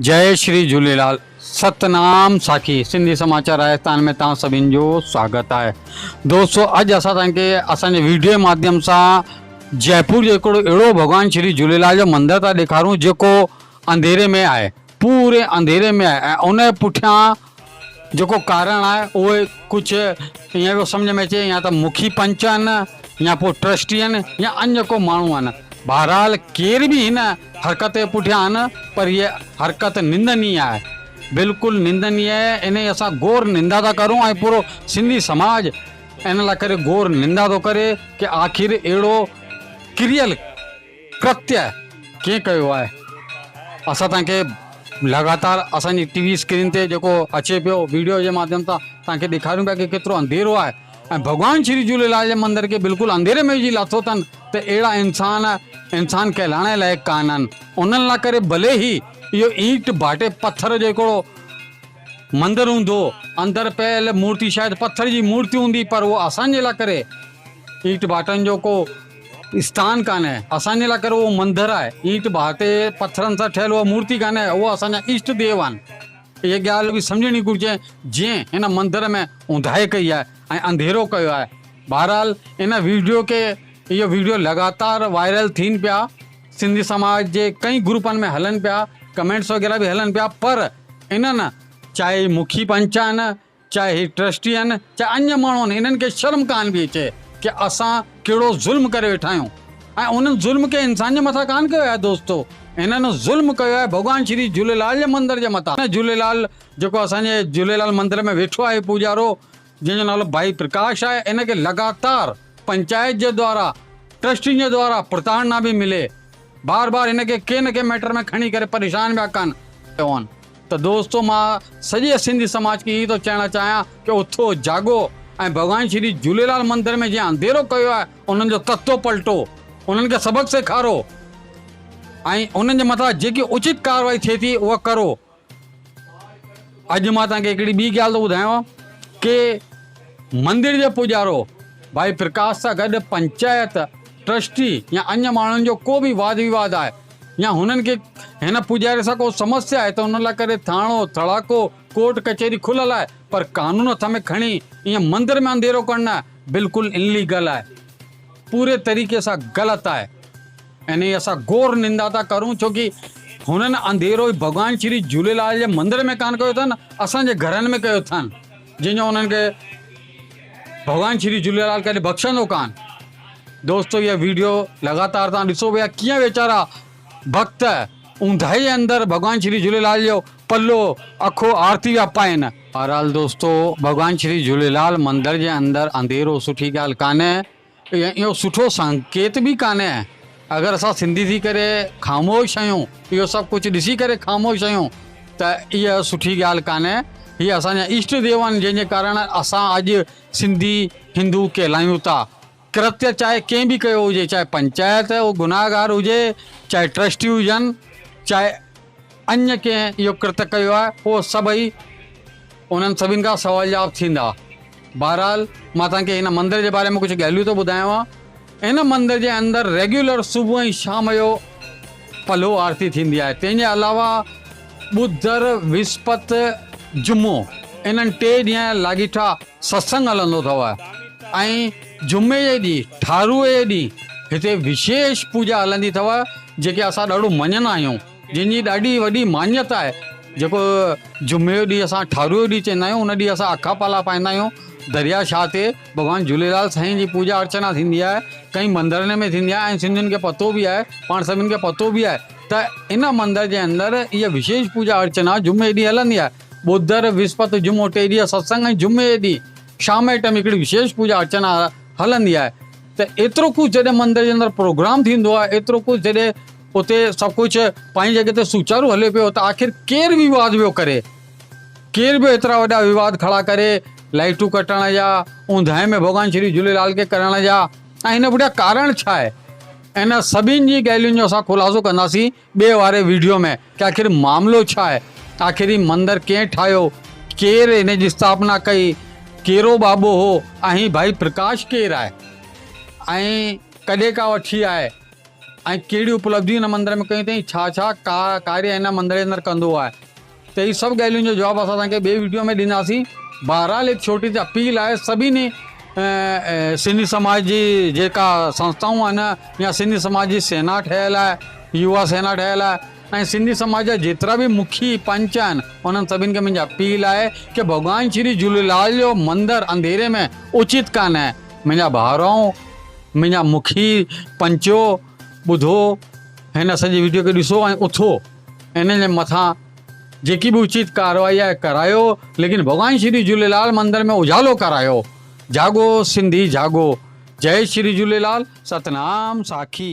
جئي شري جهوليلال ستنام ساکي سنڌي سماچار راجستان ۾ توهان سڀني جو سواگت آهي دوستو اڄ اسان توهان کي اسان جي ويڊيو جي ماڌيم سان جئپور جو هڪڙو اهڙو ڀڳوان شري جهوليلال جو مندر ٿا ڏيکارون جيڪو انڌيري ۾ آهي پوري انڌيري ۾ آهي ۽ ان جي پٺيان جيڪو ڪارڻ آهي اهو ڪجهه ائين پيو سمجهه ۾ اچي يا ته مکي پنچ آهن يا پوء ٽرسٽي آهن يا اڃ ڪو ماڻهو آهن بهرحال ڪير به هن حرڪت جي پٺيان آهن پر هيء حرڪت نندني آهي بلڪل نندني آهي انهي اسان گور نندا ٿا ڪرون ۽ پورو سنڌي سماج ان لاء ڪري گور نندا ٿو ڪري ڪي آخر اهڙو ڪريل ڪرتيه ڪنهن ڪيو آهي اسان توهان کي لڳاتار اسان جي ٽي وي اسڪرين تي جيڪو اچي پيو ويڊيو جي ماڌيم سان توهان کي ڏيکاريون پيا ڪي ڪيترو انڌيرو آهي ۽ ڀڳوان شري جهوليلال جي مندر کي بلڪل انڌيري ۾ وجهي لاٿو اٿن ته اهڙا انسان انسان ڪهلائڻ لائق ڪانه آهن انهن لاء ڪري ڀلي هي اهو اينٽ ڀاٽي پٿر جو هڪڙو مندر هوندو اندر پيل مورتي شايد پٿر جي مورتي هوندي پر اهو اسان جي لاء ڪري اينٽ ڀاٽن جو ڪو اسٿان ڪانه اسان جي لاء ڪري اهو مندر آهي اينٽ ڀاٽي پٿرن سان ٺهيل اها مورتي ڪانه اهو اسان جا اشٽ ديو آهن. اها ڳالهه به سمجهڻي گهرجي جنهن هن مندر ۾ اونداهي ڪئي آهي ۽ انڌيرو ڪيو آهي. بهرحال ان ويڊيو کي اهو ويڊيو لڳاتار وائرل ٿين پيا سنڌي سماج جي ڪئين گروپن ۾ هلن پيا ڪمينٽس وغيره به هلن پيا پر انهن چاهي هي مکي پنچ آهن چاهي هي ٽرسٽي آهن چاهي انيه ماڻهو آهن انهن کي شرم ڪانه پئي اچي ڪي اسان ڪهڙو ظلم ڪري ويٺا آهيون ۽ انهن ظلم ڪنهن انسان جي مٿان ڪانه ڪيو آهي دوستو انهن ظلم ڪيو آهي ڀڳوان شري جهوليلال جي مندر جي مٿان جهوليلال جيڪو اسان جي جهوليلال مندر ۾ ويٺو آهي پوڄارو جنهن جو نالو ڀائي پرڪاش آهي ان کي لڳاتار پنچائت جي دوارا ٽرسٽين جي دوارا پرتاڙنا به ملي بار بار هن کي ڪنهن نه ڪنهن ميٽر ۾ کڻي ڪري پريشان پيا ڪن ته دوستو مان سڄي سنڌي سماج کي هي ٿو چئڻ چاهيان ڪي اٿو جاڳو ۽ ڀڳوان شري جهوليلال مندر ۾ جنهن انڌيرو ڪيو آهي انهن جو تختو پلٽو انهن کي سبق سيکارو ۽ انهن جي مٿان جيڪي اچت ڪارروائي ٿئي ٿي اها ڪرو. اڄ مان توهان کي هڪڙي ٻي ڳالهه ٿو ٻڌايان ڪي مندر جو پوڄارو ڀائي پرڪاش سان گڏ پنچائت ٽرسٽي يا انيه ماڻهن جو ڪو به واد وواد آهي يا هنن کي هن پوڄاري سان ڪو سمسيا آهي ته ان لاء ڪري ٿاڻو ٿڙاڪو ڪورٽ ڪچهري کليل آهي پر قانون هٿ ۾ کڻي ائين مندر ۾ انڌيرو ڪرڻ بلڪل انليگل آهي پوري طريقي سان غلط آهي انهي اسان گور نندا ٿا ڪرون ڇو ڪي هنن انڌيرو ڀڳوان شري جهوليلال جي مندر ۾ ڪانه ڪيو اٿن اسان جي گهرن ۾ ڪيو اٿن جنهن جو انهن کي ڀڳوان شري جهوليلال ڪڏهن بخشندو ڪانه دوستو اها ويڊيو لڳاتار تان ڏسو پيا ڪيئن ويچارا ڀڳت اونداهي اندر ڀڳوان شري جهوليلال جو پلو اکو آرتي پيا پائن. بهرحال دوستو ڀڳوان شري جهوليلال مندر جي اندر انڌيرو سٺي ڳالهه ڪانه اهو سٺو سنڪيت به ڪانه اگر اسان سنڌي ٿي ڪري خاموش آهيون اهو سڀ ڪجهه ڏسي ڪري خاموش آهيون ته اها سٺي ڳالهه ڪانه هي اسان جا اشٽ ديو آهن جنهن جي ڪارڻ اسان اڄ سنڌي هندو ڪهلايون ٿا ڪرتيه چاهي ڪنهن به ڪيو هجي چاهي پنچائت اهو گناهگار هجي چاهي ٽرسٽي هجن چاهي اڃ ڪنهن اهو ڪرت ڪيو آهي اهو سڀئي انهن سڀني کان سوال جواب ٿيندا. بهرحال مان توهان کي هن مندر جي باري ۾ ڪجهه ڳالهيون ٿو ٻڌايانو. هن مندر جي اندر ريگيولر صبح ۽ شام جو پلو آرتي ٿيندي آهي. تنهن جي علاوه ٻڌر، وسپت، جمعو انهن ٽي ڏينهن لاڳيٺا ستسنگ هلندو اٿو ۽ جمعي جي ڏينهن ٺاروء جي ڏينهن هتي وشيش پوڄا هلندي اٿو جيڪي اسان ڏاڍو مڃندا آهيون. جن جي ڏاڍي وڏي مانيت آهي. جيڪو جمعي جو ڏينهن اسان ٺارو جو ڏينهن چوندا آهيون ان ڏينهن اسان اکا پالا پائيندا آهيون دريا شاهه تي ڀڳوان جهوليلال سائين جي پوڄا ارچنا ٿيندي آهي ڪئين مندرن ۾ ٿيندي آهي ۽ سنڌين کي پتو به آهي پاڻ سڀني کي پتو به آهي ته ان مندر جي اندر اها وشيش پوڄا ارچنا جمعي ڏينهن هلندي آهي ٻڌر وسپت جمعو ٽي ڏينهن ستسنگ ۽ جمعي جي ڏينهن شام جي ٽائيم هڪڙي وشيش پوڄا ارچنا هلندي آهي ته ايترو ڪجهه جڏهن مندر جي اندر پروگرام ٿيندو آهي ايترو ڪجهه جڏهن اتي سڀ ڪجهه پنهنجي جڳهه تي سوچارو هلي پيو ته آخر ڪير وواد پيو ڪري ڪير پيو ايترا وڏا وواد کڙا ڪري لائٽون ڪٽڻ جا اونداهي ۾ ڀڳوان شري جهوليلال کي ڪرڻ جا ۽ هن پٺيان ڪارڻ ڇا آهي ان سڀني جي ڳالهين جو اسان خلاصو ڪنداسين ٻئي واري ويڊيو ۾ ته آخر معاملو ڇا آهي آخر هي مندر ڪنهن ٺاهيو ڪير هن جي اسٿاپنا ڪئي ڪهڙو بابو هو ۽ هي ڀائي پرڪاش ڪير آهي ۽ ڪڏهن کان وٺي آهي. ۽ ڪهڙي اپلبڌيون هن مندر ۾ ڪيون اٿئي ڇا ڇا ڪاريه هن مندر جي اندر ڪندو آهي ته هي سڀ ڳالهين جو جواب اسان توهان کي ٻئي وڊيو ۾ ڏينداسين بهرحال هڪ ڇوٽي سي اپيل آهي سڀني سنڌي سماج جي جيڪا سنسٿائون آهن يا سنڌي سماج جي سينا ٺهيل آهي يووا سينا ٺهيل آهي ۽ سنڌي سماج جا جيترا به مکي پنچ آهن انهن سڀني کي منهنجي اپيل آهي ڪي ڀڳوان شري جهوليلال جو مندر انڌيري ۾ اچت ڪانه آهي منهنجا ڀائرو منهنجا مکي پنچو ٻڌو هن سڄي وڊيو کي ڏسو ۽ اٿو انهن جي مٿان جيڪي به اچت ڪارروائي آهي ڪرايو ليڪن ڀڳوان شري جهوليلال مندر ۾ اجالو ڪرايو جاڳو سنڌي جاڳو جئي شري جهوليلال ستنام ساکي.